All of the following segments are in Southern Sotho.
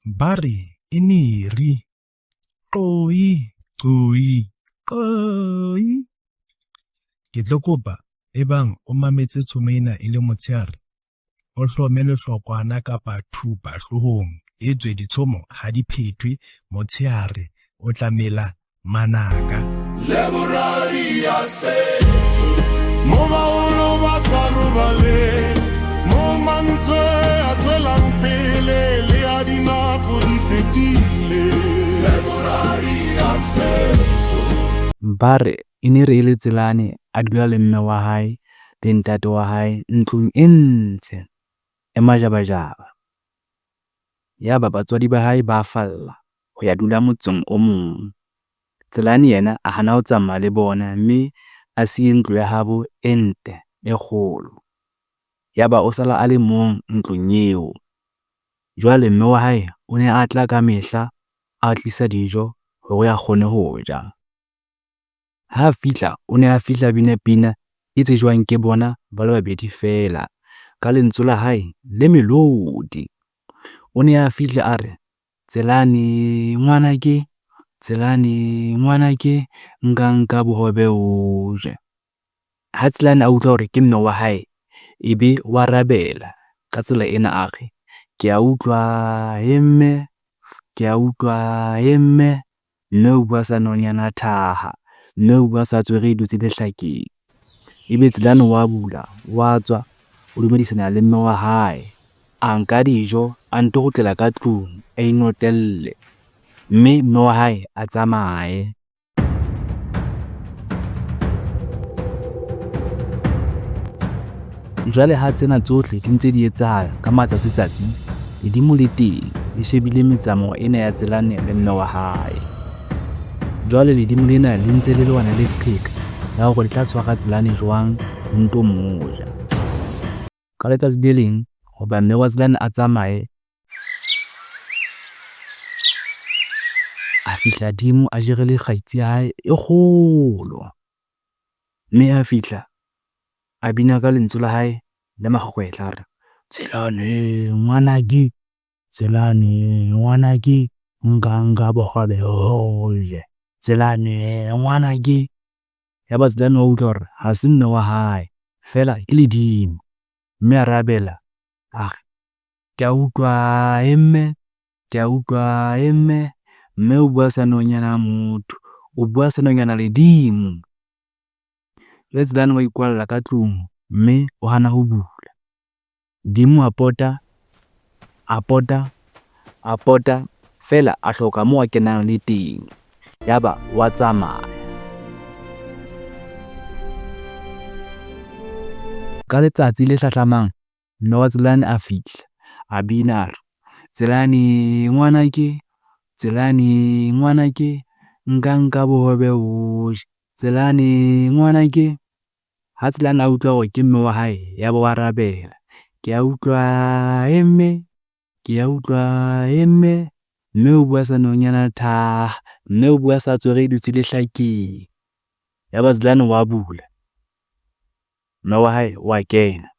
Ba re e neri. Qoi, qoi, qoi. Ke tlo kopa ebang o mametse tshomo ena e le motshehare, o hlome lehlokwana kapa thupa hloohong, etswe ditshomo ha di phethwe motshehare, o tla mela manaka. Leborari ya setso, mo baholo ba sa robaleng, mo mantswe a tswelang pele le a dinako di fetile. Leborari ya setso. Ba re e ne re e le Tselane a dula le mme wa hae le ntate wa hae ntlong e ntle e majabajaba. Yaba batswadi ba hae ba falla ho ya dula motseng o mong. Tselane yena a hana ho tsamaya le bona mme a siye ntlo ya habo e ntle e kgolo. Yaba o sala a le mong ntlong eo. Jwale mme wa hae o ne a tla ka mehla a tlisa dijo hore a kgone ho ja. Ha a fihla o ne a fihla a bina pina e tsejwang ke bona ba le babedi feela ka lentswe la hae le melodi. O ne a fihla a re, Tselane ngwanake, Tselane ngwanake, nka nka bohobe o je. Ha Tselane a utlwa hore ke mme wa hae, ebe wa arabela ka tsela ena a re, ke a utlwa hee mme, ke a utlwa hee mme, mme o bua sa nonyana thaha, mme o bua sa tswere e dutse lehlakeng. Ebe Tselane wa bula wa tswa o dumedisana le mme wa hae, a nka dijo a nto kgutlela ka tlung a inotlelle, mme mme wa hae a tsamaye. Jwale ha tsena tsohle di ntse di etsahala ka matsatsi-tsatsi, ledimo le teng le shebile metsamao ena ya Tselane le mme wa hae. Jwale ledimo lena le ntse le lwana le leqheka la hore le tla tshwara Tselane jwang le nto mo ja. Ka letsatsi le leng hoba mme wa Tselane a tsamaye, a fihla dimo a jere le kgaitsi ya hae e kgolo, mme a fihla a bina ka lentswe la hae le makgwehla a re, Tselane ngwanake, Tselane ngwanake, nka nka bohobe o je, Tselane ngwanake. Yaba Tselane wa utlwa hore ha se mme wa hae feela ke ledimo, mme a arabela a re, ke a utlwa hee mme, ke a utlwa hee mme, mme o bua sa nonyana motho, o bua sa nonyana ledimo. Jwale Tselane wa ikwalla ka tlung mme o hana ho bula. Dimo a pota, a pota, a pota feela a hloka moo a kenang le teng, yaba wa tsamaya. Ka letsatsi le hlahlamang mme wa Tselane a fihla, a bina a re, Tselane ngwanake, Tselane ngwanake, nka nka bohobe o je, Tselane ngwanake. Ha Tselane a utlwa hore ke mme wa hae, ya ba wa arabela, ke a utlwa hee mme, ke a utlwa hee mme, mme o bua sa nonyana thaha, mme o bua sa tswere e dutse lehlakeng. Ya ba Tselane wa bula, mme wa hae wa kena.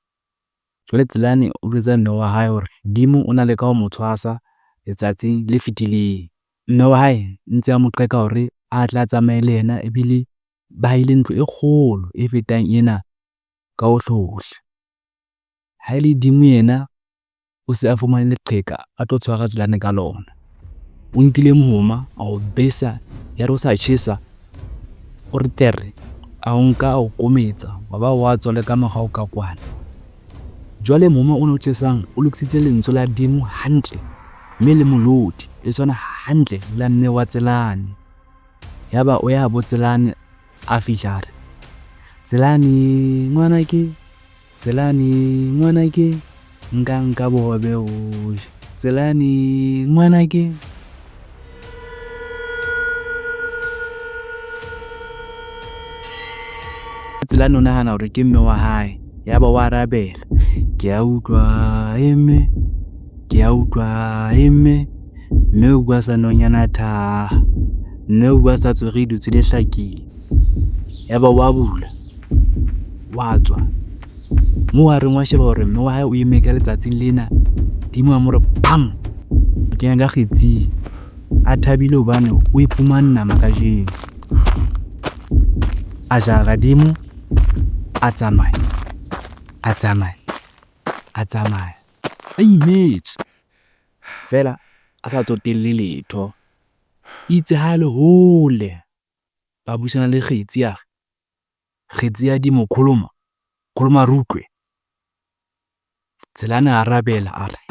Jwale Tselane o jwetsa mme wa hae hore dimo o na leka ho mo tshwasa letsatsing le fetileng. Mme wa hae ntse a mo qeka hore a tle a tsamaye le yena ebile ba haile ntlo e kgolo e fetang ena ka hohle hohle. Ha ele dimo yena o se a fumane leqheka a tlo tshwara Tselane ka lona. O nkile mohoma a o besa, ya re o sa tjhesa o re tere, a o nka a o kometsa wa ba wa tswa le ka morao ka kwana. Jwale mohoma ona o tjhesang o lokisitse lentswe la dimo hantle mme le molodi le tshwana hantle le la mme wa Tselane. Yaba o ya bo Tselane a fihla a re, Tselane ngwanake, Tselane ngwanake, nka nka bohobe o je, Tselane ngwanake. Tselane o nahana hore ke mme wa hae, yaba wa arabela, ke a utlwa hee mme, ke a utlwa hee mme, mme o bua sa nonyana thaha, mme o bua sa tswere e dutse lehlakeng. Yaba wa bula, wa tswa moo a reng wa sheba hore mme wa hae o eme ka letsatsing lena, dimo a mo re pam! kenya ka kgetsing, a thabile hobane o iphumane nama kajeno. A jara dimo, a tsamaya, a tsamaya, a tsamaya, a imetswe feela a sa tsotelle letho. Itse ha le hole ba buisana le kgetsi a re, kgetsi ya dimo kholoma, kholoma re utlwe. Tselane a arabela a re,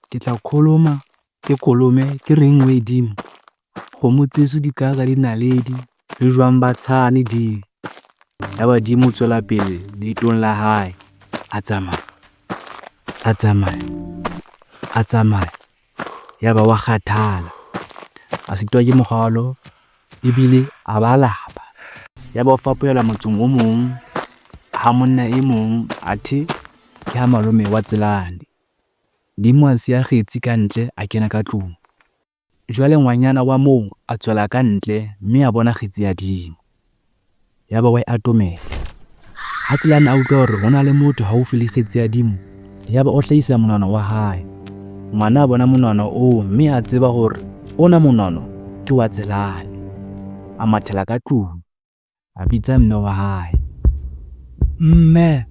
ke tla kholoma ke kolome ke reng wee dimo, kgomo tseso di ka ka dinaledi le jwang ba tshane dimo. Ya ba dimo o tswela pele leetong la hae, a tsamaya, a tsamaya, a tsamaya ya ba wa kgathala, a sitwa ke morwalo ebile a ba lapa. Ya ba o fapohela motseng o mong ha monna e mong athe ke ha malome wa Tselane. Dimo a siya kgetsi kantle a kena ka tlung, jwale ngwanyana wa moo a tswela kantle mme a bona kgetsi ya dimo, ya ba wa e atomela. Ha Tselane a utlwa hore ho na le motho haufi le kgetsi ya dimo, ya ba o hlahisa monwana wa hae. Ngwana a bona monwana oo mme a tseba hore ona monwana ke wa Tselane. A mathela ka tlung, a bitsa mme wa hae, mme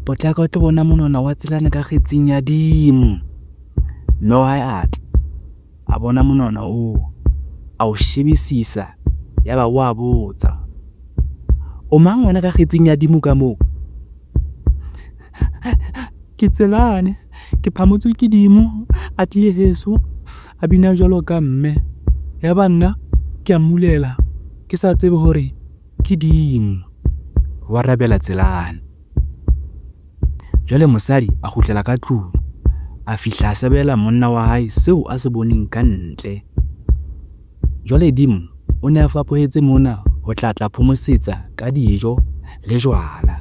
potlaka o tlo bona monwana wa Tselane ka kgetsing ya dimo. Mme wa hae a tla, a bona monwana oo, a o shebisisa ya ba wa botsa, o mang wena ka kgetsing ya dimo ka moo? Ke Tselane, ke phamotswe ke dimo a tlile heso a bina jwalo ka mme, ya ba nna ke a mmulela ke sa tsebe hore ke dimo, wa arabela Tselane. Jwale mosadi a kgutlela ka tlung, a fihla a sebela monna wa hae seo a se boneng kantle. Jwale dimo o ne a fapohetse mona ho tla tla phomosetsa ka dijo le jwala.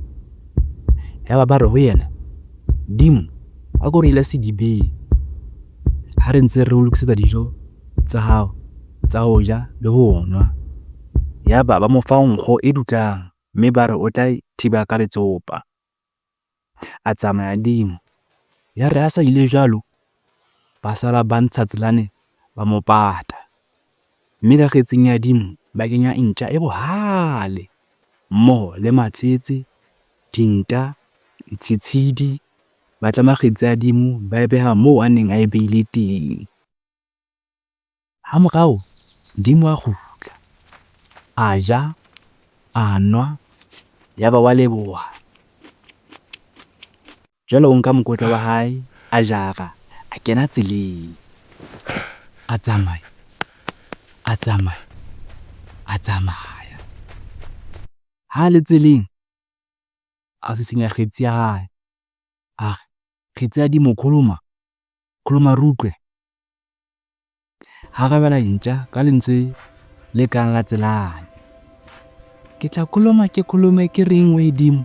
Ya ba ba re ho yena, dimo a ko re ile sedibeng ha re ntse re o lokisetsa dijo tsa hao tsa ho ja le ho nwa. Ya ba ba mo fa nkgo e dutlang, mme ba re o tla e thiba ka letsopa. A tsamaya dimo, ya re a sa ile jwalo, ba sala ba ntsha Tselane ba mo pata, mme ka kgetsing ya dimo ba kenya ntja e bohale mmoho le matsetse, dinta, ditshitshidi, ba tlama kgetsi ya dimo, ba e beha moo a neng a e behile teng. Hamorao dimo a kgutla, a ja, a nwa, ya ba wa leboha. Jwale o nka mokotla wa hae, a jara, a kena tseleng, a tsamaya, a tsamaya, a tsamaya. Ha le tseleng a sisinya kgetsi ya hae, a re kgetsi ya dimo kholoma, kholoma re utlwe. Ha arabela ntja ka lentswe le kang la Tselane, ke tla kholoma ke kholome ke reng wee dimo,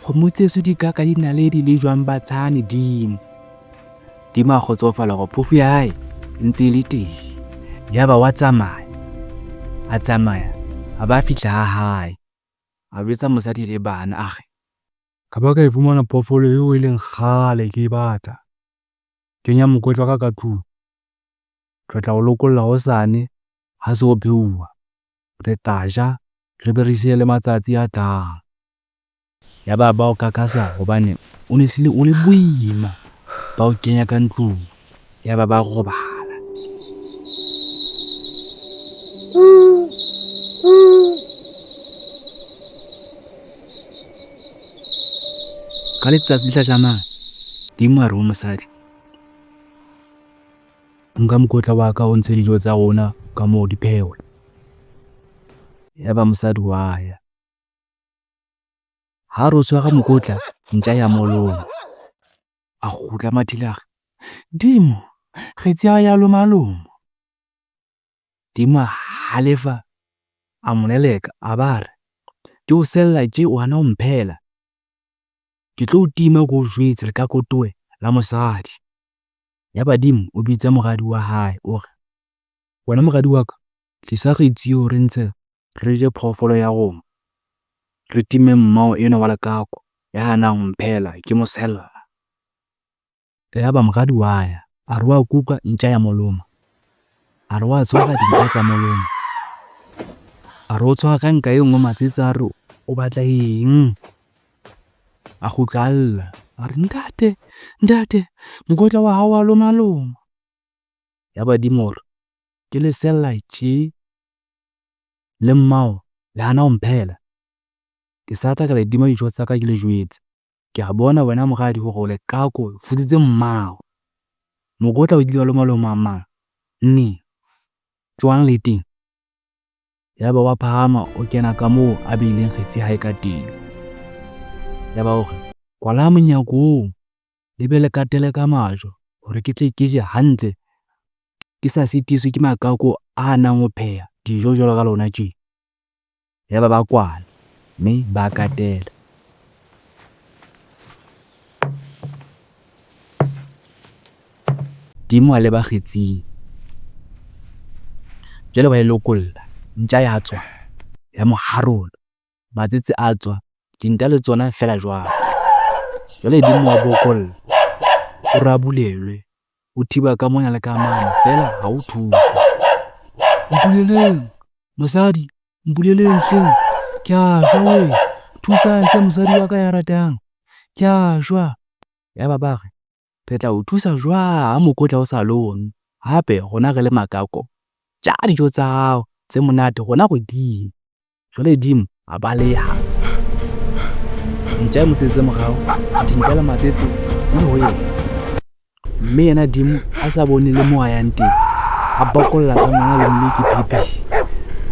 kgomo tseso di ka ka dinaledi le jwang ba tshane dimo. Dimo a kgotsofala hore phofu ya hae e ntse e le teng, ya ba wa tsamaya, a tsamaya a ba fihla ha hae, a jwetsa mosadi le bana a re, Ka ba ka e fumana phoofolo eo e leng kgale ke e batla. Kenya mokotla wa ka ka tlung, re tla o lokolla hosane ha se ho pheuwa, re tla ja re be re siye le matsatsi a tlang. Ya ba ba o kakasa hobane o ne hlile o le boima, ba o kenya ka ntlung ya ba ba robala. Ka letsatsi le hlahlamang dimo a re ho mosadi, nka mokotla wa ka o ntshe dijo tsa rona ka moo di phehwe. Ya ba mosadi wa ya, ha re o tshwara mokotla ntja ya mo loma, a kgutla a mathile a re, dimo kgetsi ya hao ya lomaloma. Dimo a halefa, a mo leleka a ba re, ke o sella tje o hana ho mphehela, ke tlo o tima ke o jwetse lekako towe la mosadi. Ya ba dimo o bitsa moradi wa hae o re, Wena moradi wa ka, tlisa kgetsi eo re ntshe re je phoofolo ya rona, re time mmao enwa wa lekako ya hanang ho mphehela ke mo sella. Ya ba moradi wa ya. A re wa kuka ntja ya mo loma. A re wa tshwara dintja tsa mo loma. A re o tshwara ka nka e nngwe matsetse a re o batla eng. A kgutla a lla, a re ntate, ntate mokotla wa hao wa loma loma. Ya ba dimo o re ke lesella tje le mmao le hana ho mphehela. Ke sa tla ka le tima dijo tsa ka ke le jwetse. Ke a bona wena moradi hore o lekako, o futsitse mmao. Mokotla o kile wa loma loma mang, neng, jwang le teng. Yaba wa phahama o kena ka moo a beileng kgetsi ya hae ka teng. Yaba o re kwala monyako oo le be le katele ka majwe hore ke tle ke je hantle, ke sa sitiswe ke makako a hanang ho pheha dijo jwalo ka lona tje. Yaba ba kwala mme ba katela. Dimo a leba kgetsing, jwale wa e lokolla, ntja ya tswa ya mo harola, matsetse a tswa, dinta le tsona feela jwalo. Jwale dimo wa bokolla, o rabulelwe, o thiba ka mona le ka mane feela ha o thuswe. Mpuleleng mosadi, mpuleleng hleng, ke a shwa wee, thusang hle mosadi wa ka ya ratehang, ke a shwa. Yaba ba re re tla o thusa jwang ha mokotla o sa lome, hape rona re le makako, ja dijo tsa hao tse monate rona re dime. Jwale dimo a baleha, ntja e mo setse morao, dintja le matsetse di le ho yena. Mme yena dimo a sa bone le moo a yang teng, a bokolla sa ngwana lomme ke phephi.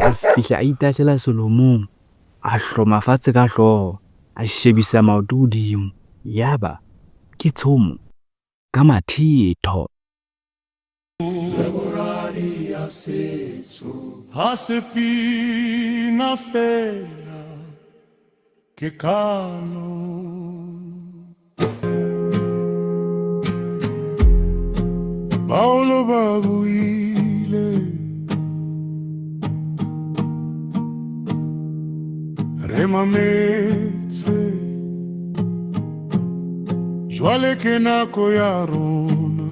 A fihla a itahlela selomong, a hloma fatshe ka hlooho, a shebisa maoto hodimo. Yaba ke tshomo ka mathetho. Ha se pina feela, ke kano. Baholo ba buile, re mametse, jwale ke nako ya rona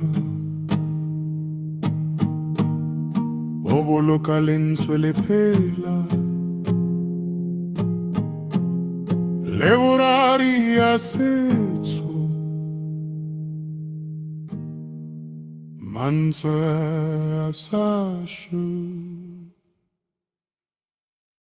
ho boloka lentswe le phela. Laeborari ya setso, mantswe a sa shwe.